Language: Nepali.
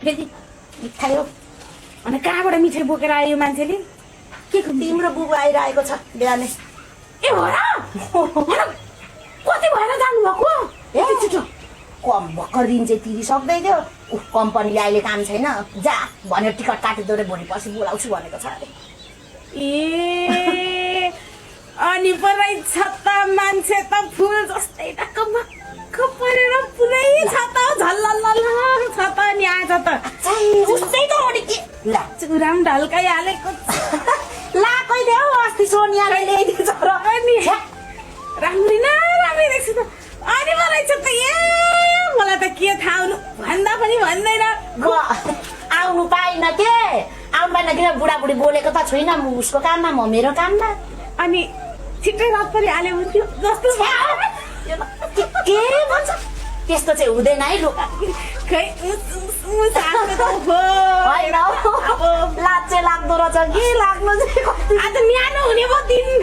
फेरि मिठाई हो अनि कहाँबाट मिठाई बोकेर आयो मान्छेले के तिम्रो बुबु आइरहेको छ बिहानै ए हो र कति भएर जानुभएको ए छिटो कम भर्खर दिन चाहिँ तिरी सक्दै थियो कम्पनीले अहिले काम छैन जा भनेर टिकट काटिदियो रे भोलि पर्सि बोलाउँछु भनेको छ अरे ए अनि परेछ त मान्छे त फुल जस्तै ढक्क परेर पुरै छ त झल्लल छ त नि आज त उस्तै त हो नि के ला चुराम ढल्काइ हालेको ला कहिले हौ अस्ति सोनियाले ल्याइदिएछ र अनि राम्री न राम्री देख्छु त अनि मलाई छ त ए मलाई त के थाहा हुनु भन्दा पनि भन्दैन आउनु पाइन के आउनु पाइन किन बुढाबुढी बोलेको त छुइनँ म उसको काममा म मेरो काममा अनि छिट्टै रात परि हाल्यो हुन्थ्यो जस्तो के भन्छ त्यस्तो चाहिँ हुँदैन है लु खै होइन लाज चाहिँ लाग्दो रहेछ के लाग्नु चाहिँ आज न्यानो हुने भयो दिन